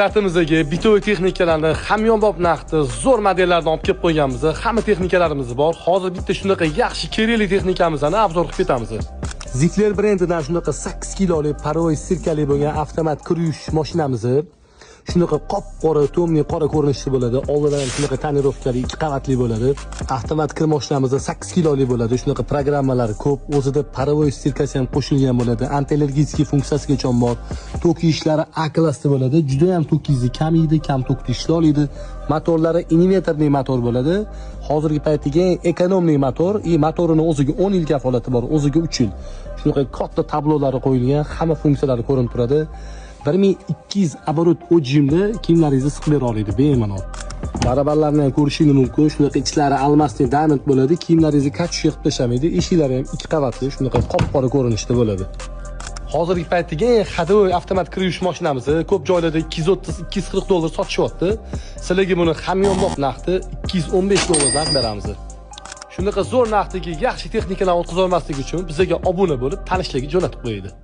Shtatimizdagi бытовой texnikalarni hamyonbop narxda zo'r modellardan olib kelib qo'yganmiz. Hamma texnikalarimiz bor. Hozir bitta shunaqa yaxshi kerakli texnikamizni обзор qilib ketamiz. Zifler brendidan shunaqa 8 kilolik паровой стирка li bo'lgan avtomat kir yuvish mashinamizni shunaqa qop-qora, тёмный qora ko'rinishda bo'ladi. Oldidan ham shunaqa тонировка li, ikki qavatli bo'ladi. Avtomat kir mashinamizda 8 kiloli bo'ladi. Shunaqa programmalari ko'p. O'zida паровой стирка si ham qo'shilgan bo'ladi. Антиаллергический funksiyasigacha bor. Tok yeyishlari A klassda bo'ladi. Juda ham tokingizni kam yeydi, kam tokda ishlay oladi. Motorlari инверторный motor bo'ladi. Hozirgi paytdagi eng экономный motor и motorini o'ziga 10 yil kafolati bor, o'ziga 3 yil. Shunaqa katta tablolari qo'yilgan, hamma funksiyalari ko'rinib turadi. 1200 оборот отжим da kiyimlaringizni siqib bera oladi bemalol. Barabanlarni ham ko'rishingiz mumkin. Shunaqa ichlari алмазный diamond bo'ladi. Kiyimlaringizni катушка qilib tashlamaydi. Eshiklari ham ikki qavatli, shunaqa qop-qora ko'rinishda bo'ladi. Hozirgi paytdagi eng ходовой avtomat kir yuvish mashinamizni ko'p joylarda 230, 240 dollar sotishyapti. Sizlarga buni hamyonbop narxda 215 dollardan beramiz. Shunaqa zo'r narxdagi yaxshi texnikalarni o'tkazolmaslik uchun bizga obuna bo'lib, tanishlarga jo'natib qo'yinglar.